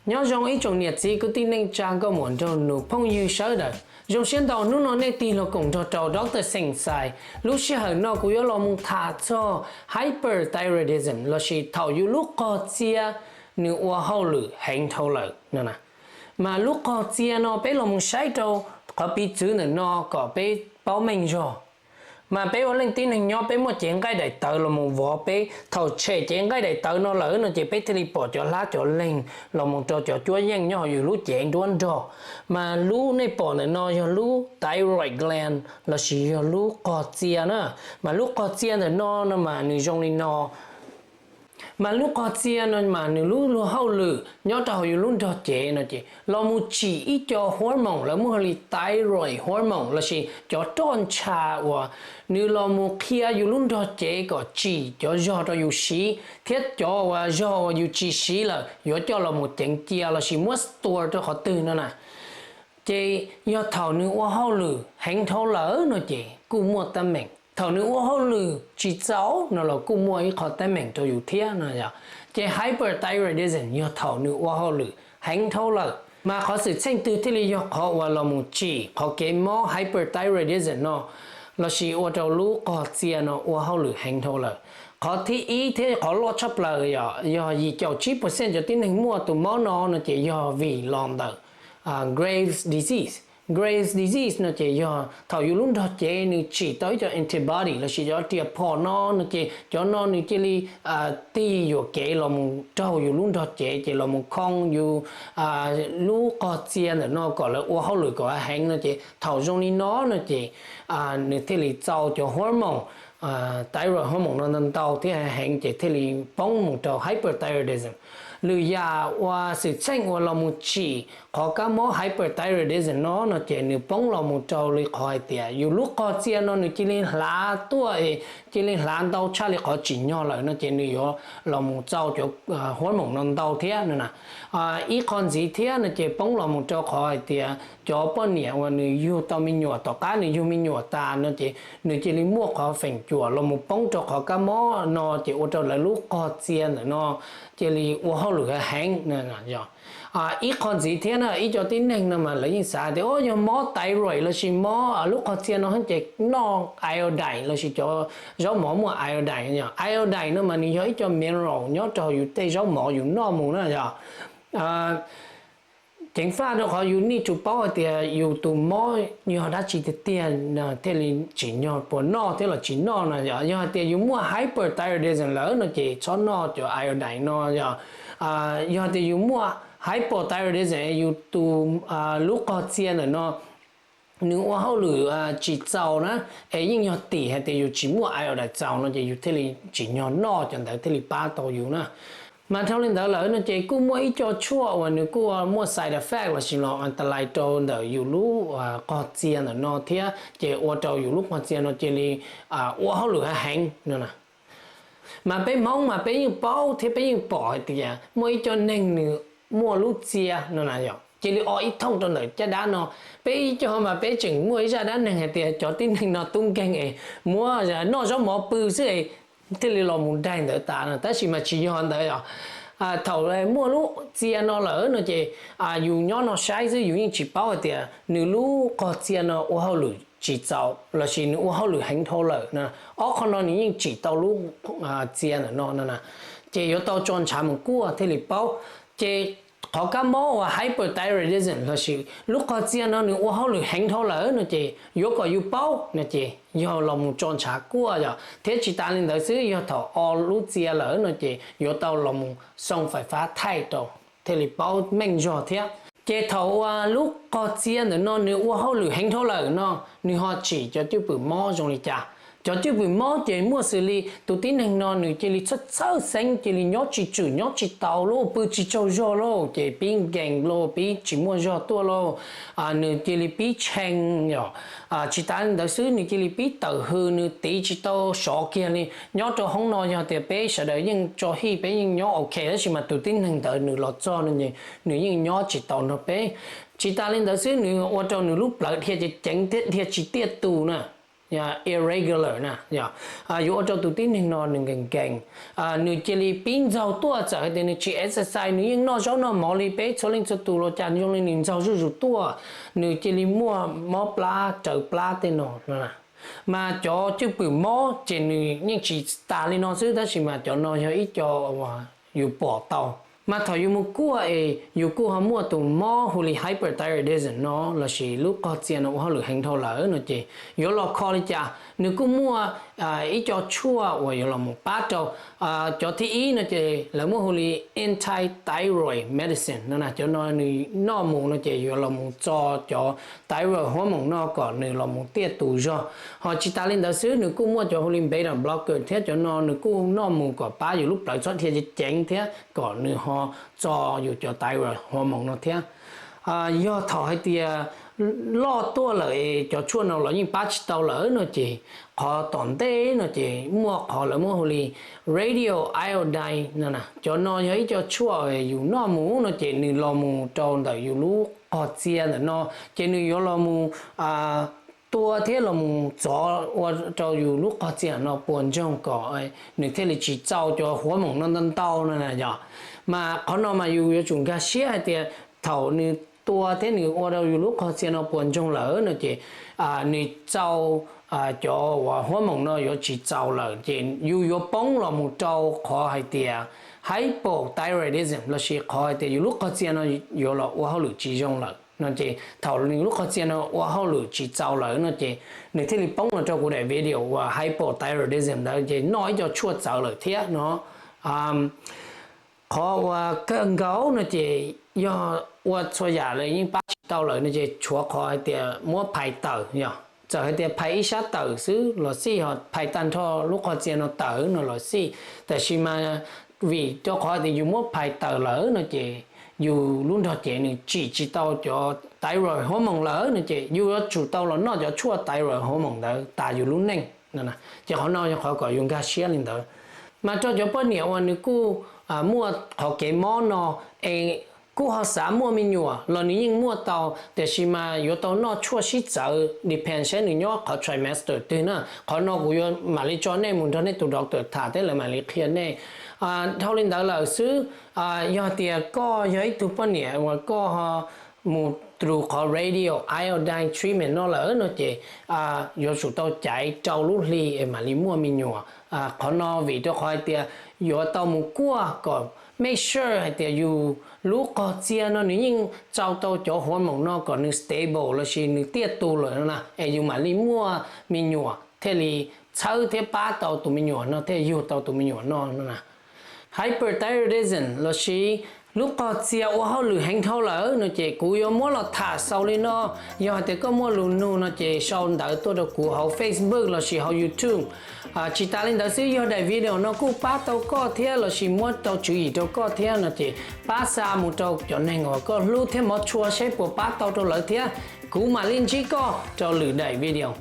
Nyob zoo ib tsoom niam txiv kwv tij neej tsa nkauj muam nraug nus phooj ywg sawv daws. Zoo siab ntau hnub no nej tig los koom nrog rau Doctor Xeem Xais. Lub sij hawm no kuv yuav los mus tham txog hyperthyroidism lossis thaum yus lub qog txia nws ua hauj lwm heev dhau lawm no na. Mas lub qog txia no peb los mus saib rau qhov piv txwv ntawm no kom peb paub meej zog. Mas peb ua leej tib neeg nyob peb muaj cev nqaij daim tawv los mus vov peb, thaum tshem cev nqaij daim tawv no lawm no ces peb thiaj li pom cov hlab cov leeg los mus rau cov cuab yeej nyob hauv yus lub cev nruab nrog. Mas lub nej pom ntawm no yog lub thyroid gland lossis yog lub qog txia na. Mas lub qog txia ntawm no no mas nws zoo li no. Mas lub qog txia no mas nws lub luag hauj lwm nyob rau hauv yus lub nrog cev no ces los mus tsim ib co hormone lawv muaj hu li thyroid hormone lossis cov roj ntsha uas nws los mus qhia yus lub nrog cev kom tsim cov zog rau yus siv thiab cov uas zog uas yus tsis siv lawm yuav coj los mus ceev cia lossis muab store rau qhov twg no na. Ces yog thaum nws ua hauj lwm heev dhau lawm no ces kuj muaj teeb meem, thaum nws ua hauj lwm tsis txaus no los kuj muaj ib qho teeb meem rau yus thiab no yog. Ces hyperthyroidism yog thaum nws ua hauj lwm heev dhau lawm. Mas qhov xwm txheej twg thiaj li yog qhov uas los mus tsim qhov kev mob hyperthyroidism no lossis ua rau lub qog txia no ua hauj lwm heev dhau lawm? Qhov thib ib thiab qhov loj tshaj plaws yog, yog yim caum tsib percent cov tib neeg muaj tus mob no no ces yog vim los ntawm Graves' disease. Graves' disease no ces yog thaum yus lub nrog cev nws tsim tau ib co antibody lossis cov riam phom no no ces cov no nws cia li tig yuam kev los mus raug yus lub nrog cev ces los mus khoo yus lub qog txia ntawm no kom lawv ua hauj lwm kom heev no ces thaum zoo li no no ces nws thiaj li txau cov hormone, thyroid hormone no ntau thiab heev ces thiaj li poob mus rau hyperthyroidism. Lwm yam ua xwm txheej uas los mus tsim qhov kab mob hyperthyroidism no no ces nws poob los mus rau li qhov hais tias yus lub qog txia no nws cia li hlav tuaj, cia li hlav ntau tshaj li qhov tsim nyog lawm no ces nws yuav los mus txau cov hormone no ntau thiab no na. Ib qho ntxiv thiab no ces poob los mus rau qhov hais tias cov poj niam uas nws yug tau me nyuam, tom qab nws yug me nyuam tas no ces nws cia li muaj qhov feem cuam los mus poob rau qhov kab mob no ces ua rau lawv lub qog txia ntawm no cia li ua hauj lwm heev. Ib qho ntxiv thiab na, ib co tib neeg no mas lawv yeej xav tias o yog mob thyroid lossis mob lub qog txia no ces noj iodine lossis cov zaub mov muaj iodine. Iodine no mas nws yog ib co mineral nyob rau yus tej zaub mov yus noj mus na yog. Ceev faj rau qhov yus need to paub hais tias yus tus mob yog dab tsi tiag tiag thiaj li tsim nyog puas noj thiab los tsis noj no yog. Yog hais tias yus muaj hyperthyroidism lawm no ces txhob noj cov iodine no yog. Yog tias yus muaj hypothyroidism, yus tus lub qog txia ntawm no nws ua hauj lwm tsis txaus na, es yeej yog tim hais tias yus tsis muaj iodine txaus no ces yus thiaj li tsim nyog noj cov ntawd thiaj li pab tau yus na. Mas dhau li ntawd lawm no ces kuj muaj ib co tshuaj uas nws kuj muaj side effect lossis los antalais rau ntawm yus lub qog txia ntawm no thiab ces ua rau yus lub qog txia no cia li ua hauj lwm heev no na. Mas peb Hmoob mas peb yeej paub thiab peb yeej pom hais tias muaj ib co neeg nws muaj lub txia no na yog cia li o ib thooj rau ntawm caj dab no. Peb ib co mas peb tseem muaj ib zaj dab neeg hais tias cov tib neeg no tub nkeeg es muab noj zaub mov pw xwb es thiaj li los mus daig ntawd tas no, tab sis mas tsis yog ntawd os. Thaum muaj lub txia no lawm no ces yus nyob no saib xwb yus yeej tsis paub hais tias nws lub qog txia no ua hauj lwm tsis txaus lossis nws ua hauj lwm heev dhau lawm na. Ob qho no nws yeej tsim tau lub txia ntawm no no na, ces yuav tau tso ntshav mus kuaj thiaj li paub. Ces qhov kab mob uas hyperthyroidism lossis lub qog txia no nws ua hauj lwm heev dhau lawm no ces yuav kom yus paub no ces yog los mus tso ntshav kuaj yom. Thiab tsis tas li ntawd xwb, yog thaum o lub txia lawm no ces yuav tau los mus xoo fais fab thaij rau thiaj li paub meej zog thiab. Ces thaum uas lub qog txia ntawm no nws ua hauj lwm heev dhau lawm no, nws ho tsim cov cwj pwm mob zoo li cas? Cov cwj pwm mob ces muaj xws li tus tib neeg no nws cia li txhawj txhawj xeeb, cia li nyob tsis tswm nyob tsis taus lauj, pw tsis tsaug zog lauj, ces pib nkees lauj, pib tsis muaj zog tuaj lauj, nws cia li pib tshee yom. Tsis tas li ntawd xwb nws cia li pib tawm hws, nws tiv tsis tau sov kiag li. Nyob rau hoob no yog tias peb sawv daws yeej tso hij peb yeej nyob ok, tab sis mas tus tib neeg ntawd nws los txog no nws yeej nyob tsis tau nrog peb. Tsis tas li ntawd xwb nws ua rau nws lub plawv dhia ceev ceev thiab dhia tsis tiaj tus na. irregular na, yog yuav ua rau tus tib neeg no nws nkees nkees, nws cia li pib ntxaug tuaj. Txawm hais tias nws tsis exercise, nws yeej noj zaub noj mov li peb txhua leej txhua tus los cas zoo li nws ntxaug zuj zus tuaj, nws cia li muaj mob plab raws plab tej no. Mas cov cwj pwm mob ces nws yeej tsis tas li no xwb, tab sis mas cov no yog ib co yus pom tau. Mas thaum yus mus kuaj es yus kuj ho muaj tus mob hu li hyperthyroidism no lossis lub qog txia no ua hauj lwm heev dhau lawm no ces yuav los kho li cas? Nws kuj muaj ib co tshuaj uas yuav los mus pab rau. Cov thib ib no ces lawv muab hu li anti-thyroid medicine no na, cov no nws noj mus no ces yuav los mus txo cov thyroid hormone no kom nws los mus tiaj tus zog. Ho tsis tas li ntawd xwb, nws kuj muaj cov hu li beta blocker thiab, cov no nws kuj noj mus kom pab yus lub plawv txhob dhia ceev ceev thiab kom nws ho txo yus cov thyroid hormone no thiab. Yog thaum hais tias loj tuaj lawm es cov tshuaj no los yeej pab tsis tau lawm no ces qhov tom ntej no ces muaj qhov lawv muab hu li radio iodine no na, cov no yog ib co tshuaj yus noj mus no ces nws los mus rau ntawm yus lub qog txia ntawm no, ces nws yuav los mus tua thiab los mus txov ua rau yus lub qog txia no puas ntsoog kom nws thiaj li tsis txau cov hormone no ntau ntau no na yog. Mas qhov no mas yus yuav tsum nkag siab hais tias thaum nws tua thiab nws ua rau yus lub qog txia no puas ntsoog lawm no ces nws txau cov uas hormone no yuav tsis txaus lawm ces yus yuav poob los mus rau qhov hais tias hypothyroidism lossis qhov hais tias yus lub qog txia no yuav los ua hauj lwm tsis zoo lawm no ces thaum nws lub qog txia no ua hauj lwm tsis txaus lawm no ces nws thiaj li poob los rau kuv daim video uas hypothyroidism ntawd ces noj ib co tshuaj txawv lawm thiab no. Qhov uas kawg nkaus no ces yog ua txhua yam lawm yeej pab tsis tau lawm no ces tshuav qhov hais tias muab phais tawm yog. Txawm hais tias phais ib sab tawm xwb los xij, ho phais tag nrho lub qhov txia no tawm no los xij, tab sis mas vim rau qhov tias yus muab phais tawm lawm no ces yus lub nrog cev nws tsim tsis tau cov thyroid hormone lawm no ces yus yuav tsum tau los noj cov tshuaj thyroid hormone ntawd tas yus lub neej. Ces qhov no yog qhov kom yus nkag siab li ntawd. Mas rau cov poj niam uas nws kuj muaj qhov kev mob no es kuj ho xav muaj me nyuam los nws yeej muaj tau, tiam sis mas yuav tau noj tshuaj sib txawv depend saib nws nyob qhov trimester twg na. Qhov no kuv yuav mam li tso nej mus nrog nej tus doctor tham thiab lawv mam li qhia nej. Dhau li ntawd lawm xwb, yog tias koj yog ib tug poj niam uas koj ho mus through qhov radio iodine treatment no lawm no ces yuav tsum tau caiv rau lub hli es mam li muaj me nyuam. Qhov no vim rau qhov hais tias yuav tau mus kuaj kom make sure hais tias yus lub qhov txia no nws yeej txau tau cov hormone no kom nws stable lossis nws tiaj tus lawm no na es yus mam li muaj me nyuam thiaj li txhawb thiab pab tau tus me nyuam no thiaj yug tau tus me nyuam no no na. Hyperthyroidism lossis lub qhov txia ua hauj lwm heev dhau lawm no ces kuv yuav muab los tham xaus li no. Yog hais tias koj muaj lus nug no ces sau ntawv tuaj rau kuv hauv Facebook lossis hauv YouTube. Tsis tas li ntawd xwb, yog daim video no kuj pab tau koj thiab lossis muab tau tswv yim rau koj thiab no ces pab xa mus rau cov neeg uas koj hlub thiab hmov tshua saib puas pab tau rau lawv thiab. Kuv mam li ntsib koj rau lwm daim video.